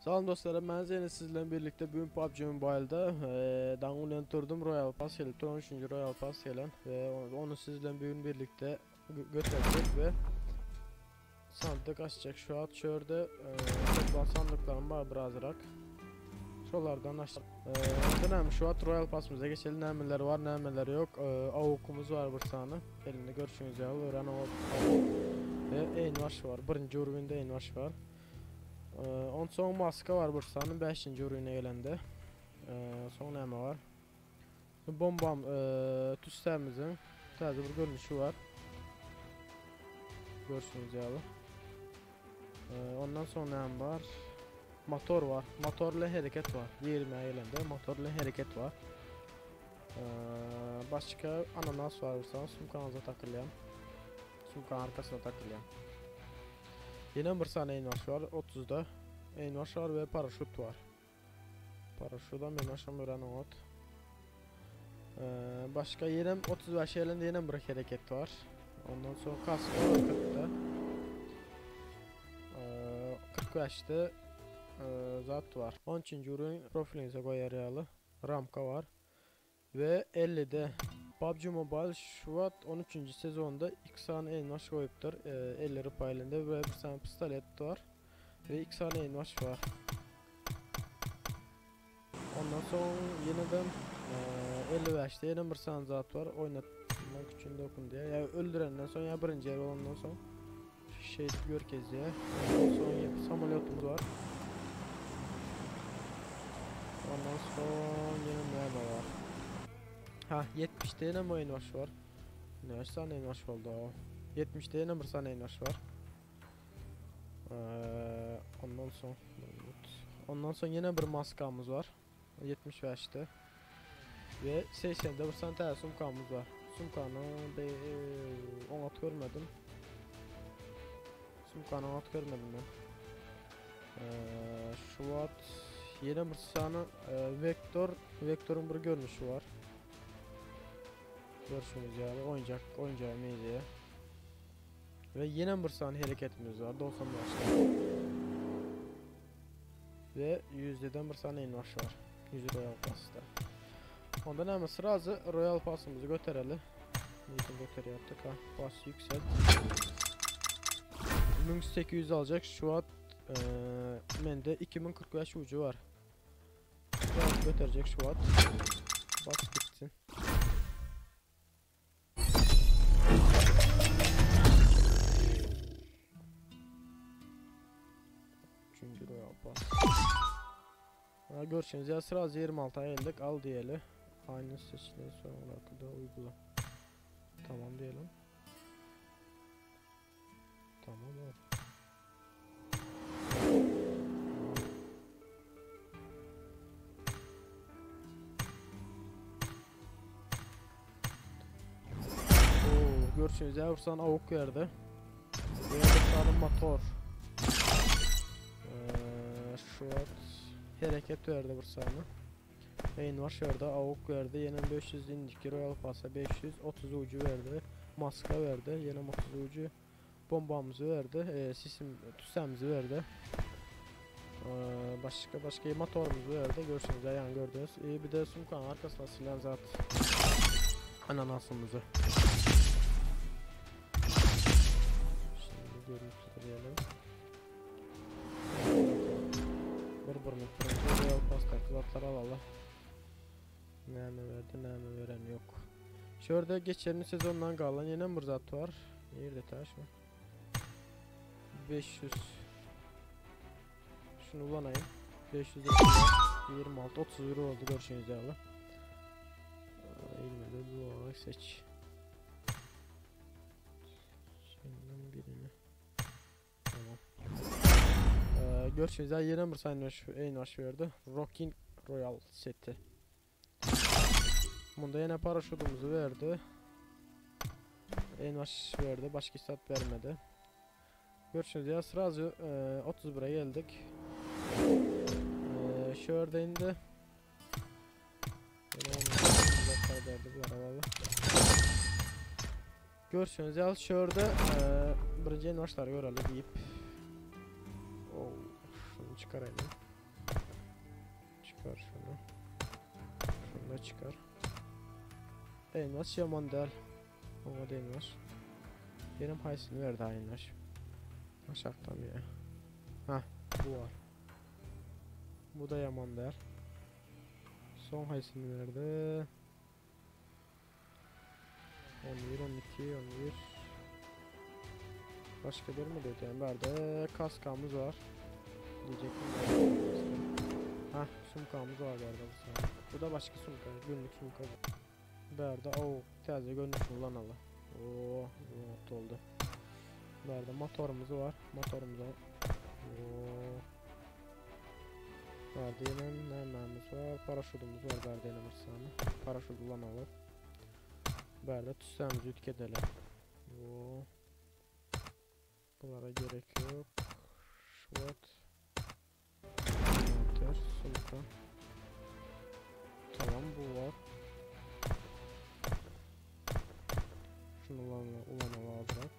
Salam dostlar, ben Zeynep sizlerle birlikte bugün PUBG Mobile'da e, Dangulen turdum Royal Pass gelip 13. Royal Pass gelen ve onu sizlerle bugün birlikte götürecek ve sandık açacak. Şu an şurada e, toplam sandıklarım var birazrak. Şuralardan aç. E, dönem şu an Royal Pass'ımıza geçelim. Nemeler var, nemeler yok. E, avukumuz var bir tane. Elinde görüşünüz ya. Öğren avuk. Ve Einvaş var. Birinci üründe Einvaş var. Ee, ondan sonra maska var Bursa'nın 5. ürünü gelende. Ee, sonra ne var? Bombam e, tüstemizin taze bir görünüşü var. Görüşünüz yalı. Ee, ondan sonra ne var? Motor var. Motorla hareket var. 20 gelende motorla hareket var. Ee, başka ananas var Bursa'nın sumkanıza takılayan. Sumkanın arkasına takılayan. Yine bir tane Einvaş var 30'da. Einvaş var ve paraşüt var. Paraşüt Einvaşam öğren ot. Ee, başka yine 35 elinde yine bir hareket var. Ondan sonra kask var 40'da. Ee, 45'te e, zat var. 13. ürün profilinize koyar yalı. Ramka var. Ve 50'de PUBG Mobile Şubat 13. sezonda 2 tane elmas koyuptur. E, 50 rupa elinde ve bir tane pistolet var. Ve 2 tane elmas var. Ondan sonra yeniden e, 55'te yine bir tane zat var. Oynatmak için dokun diye. Ya öldürenden sonra ya birinci yer olandan sonra şey görkez diye. Ondan sonra samolyotumuz var. Ondan sonra yine ne var? Ha 70'te yine mi oyun var? Ne tane oyun oldu o? 70'te yine bir tane oyun var. Ee, ondan sonra ondan sonra yine bir maskamız var. 75'te. Ve 80'de bir tane tane sumkamız var. Sumkanı be onu görmedim. Sumkanı onu görmedim ben. Ee, şu at yine bir tane e, vektör vektörün bir görünüşü var. Görüşürüz yani oyuncak oyuncağı meyzeye. Ve yine bir tane hareketimiz var 95'te. Ve yüzdeden bir tane invaş var. 100 Royal Pass'ta. Ondan hemen sırası Royal Pass'ımızı götürelim. Niyetin götür yaptık ha. Bas yükselt. 1800 alacak şu an e, mende 2045 ucu var. Biraz götürecek şu an. Bas gitsin. Üçüncü Royal Pass. Ha, görüşürüz ya sırası 26 geldik al diyelim. Aynı seçilen son olarak da uygula. Tamam diyelim. Tamam abi. Oo, görüşürüz ya Bursan avuk verdi. Ve bir motor. Ee, şu an hareket verdi Bursan'a. Beyin var şurada avuk verdi. Yine 500 indik Royal Pass'a 530 ucu verdi. Maska verdi. Yine 30 ucu bombamızı verdi. E, sisim tüsemizi verdi. Ee, başka başka motorumuzu verdi. Görüşürüz yani gördünüz. Ee, bir de sumkanın arkasına silen zat ananasımızı. Şimdi görüntü diyelim. Bir bir birinci Royal Pass'taki zatları alalım. Näme verdi, näme veren yok. Şurada geçen sezondan kalan yine bir zat var. Nerede taş mı? 500. Şunu kullanayım. 500 26 30 euro oldu görüşürüz abi. 27 bu olarak seç. Şundan birini. Tamam. Ee, görüşürüz. Yine bir saniye en verdi. Rockin Royal seti. Bunda yine paraşütümüzü verdi. Envaş verdi. Başka sat vermedi. Görüşürüz ya. Sırası e, 31'e geldik. E, şurada indi. Görüşürüz ya. Şurada e, birinci envaşları görelim deyip. Oh, şunu çıkarayım. Çykar şunu. Şunu da çıkar. Elmas yaman del. Ona değmez. Benim haysını verdi ayınlar. Aşaktan ya. Hah bu var. Bu da yaman der. Son haysını verdi. 11, 12, 11. Başka bir mi dedi? Yani nerede kaskamız var. Diyecektim. Hah sumkamız var bu saniye. Bu da başka sumka. Günlük sumka. Berde o taze görünüş kullanalım. Oo, mutlu oldu. Berde motorumuz var. Motorumuz var. Oo. Berde yine nememiz var. Paraşütümüz var. Berde yine bir saniye. Paraşüt kullanalım. Berde tüsemizi ütkedelim. Oo. Bunlara gerek yok. Şubat. Motor, sumka. Tamam bu var. Şunu ulanalım bırak.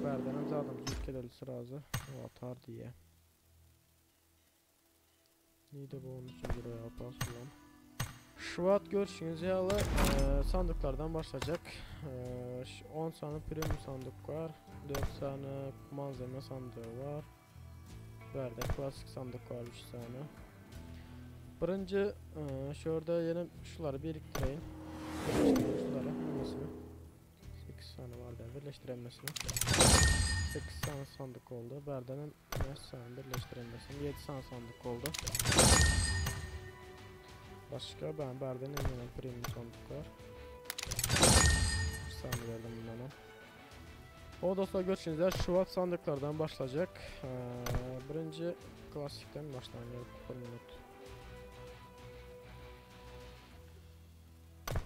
Berdenim zaten ülkeleri sırası o atar diye. Neydi bu 13. Royal Pass ulan. Şubat görüşünüz yalı e, sandıklardan başlayacak. E, 10 tane premium sandık var. 4 tane malzeme sandığı var. Berde klasik sandık var 3 tane. Birinci e, şurada yine şuları biriktireyim. Birleştireyim şuları hemmesini. 8 tane var da birleştiremesini. 8 tane sandık oldu. Berdenin 5 tane birleştiremesini. 7 tane sandık oldu. Başka ben Berdenin yine premium sandık var. Bir saniye verdim bundan. O dostlar görüşürüz. Şubat sandıklardan başlayacak. Ee, birinci klasikten başlayalım. Bir minut.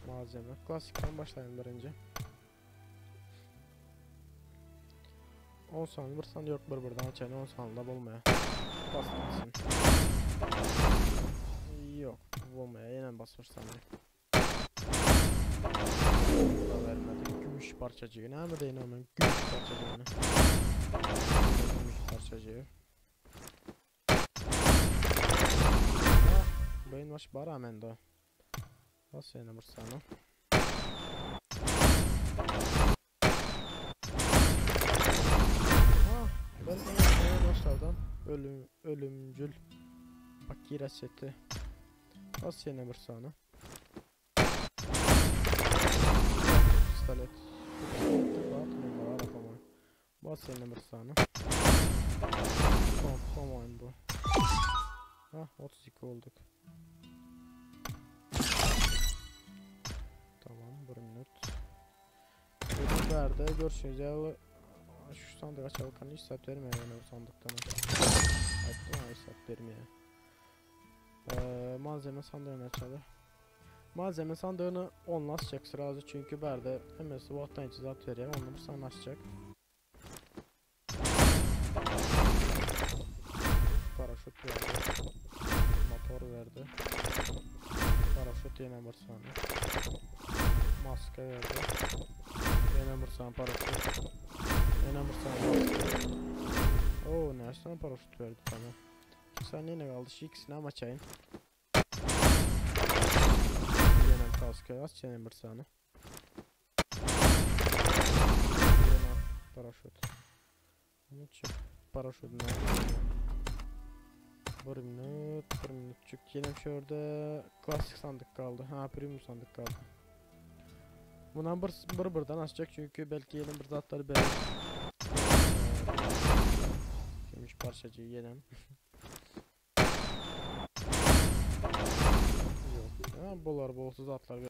Malzeme. Klasikten başlayalım birinci. 10 saniye bir saniye yok bir birden açayım 10 saniye bolmaya. Bas gitsin. Yok bolmaya yine bas bir saniye. Bu da vermedi. Gümüş parçacığı. Ne mi deyin hemen? Gümüş parçacığını. Gümüş parçacığı. Beyin baş bara hemen de. Bas yine bir saniye. Ben başlardan ölüm, ölümcül Akira seti. Bas yine bir saniye. Pistolet. Bas yine bir saniye. Son, son oyun bu. Hah 32 olduk. Tamam bir minut. Bu nerede görüşürüz ya. Şu sandık açalım hiç saat vermiyor yani bu sandıktan. Ayıptım hiç saat vermiyor. Malzeme sandığını açalım. Malzeme sandığını onunla açacak sırası çünkü berde hemesi vatan içi zat veriyor onu sana açacak. Paraşüt verdi. Motor verdi. Paraşüt yine bir saniye. Maske verdi. Yine bir saniye paraşüt. Yine bir saniye maske. Oo ne saniye paraşüt verdi tamam. 2 saniye ne kaldı? Şu ikisini ama açayım. Yine kaskı aç yine bir saniye. Yine paraşüt. Çık paraşütünü bir minut, bir minutçuk. Yine şurada klasik sandık kaldı. Ha, premium sandık kaldı. Bundan bir birden açacak çünkü belki yeni bir zatları verir. Gümüş parçacığı yenem. Yok. Ha, bular bolsuz atlar. Yine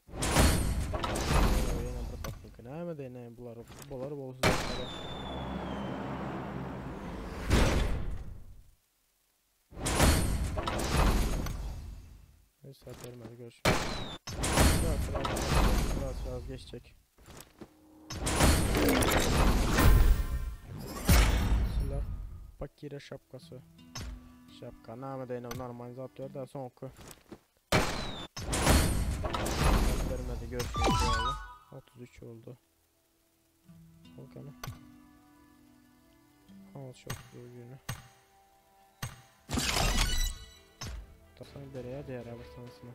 bir patlık. Ne mi de ne bular bular bolsuz atlar. Hiç saat vermedi görüşürüz. Biraz biraz geçecek. Silah. Bakire şapkası. Şapka ne de normal zatıyor da son oku. Saat vermedi görüşürüz. 33 oldu. Bakalım. Al çok günü. Sen berýär diýär bir sanysyny.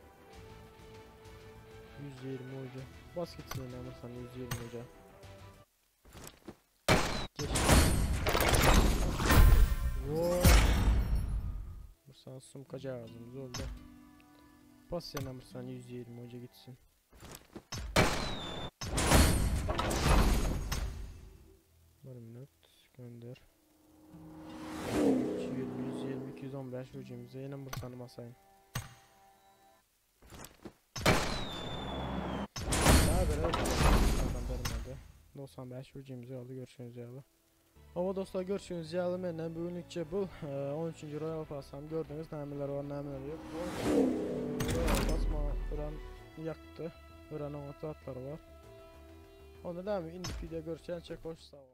120 hoca. Bas gitsin yine bir sana 120 hoca. Geç. Wow. Bir sana sumkacağımız oldu. Bas yine bir sana 120 hoca gitsin. Bir minut gönder. 220, 120, 215 hocamıza yine bir tane basayım. Daha böyle adam vermedi. 95 hocamızı aldı görüşürüz yalı. Ama dostlar görüşürüz yalı menden bugünlükçe bu 13. Royal Pass'am gördünüz nämeler var nämeler yok. Bu Royal Pass bana yaktı. Öğren o atları var. Onda da indiki video görüşen çok hoş sağ ol.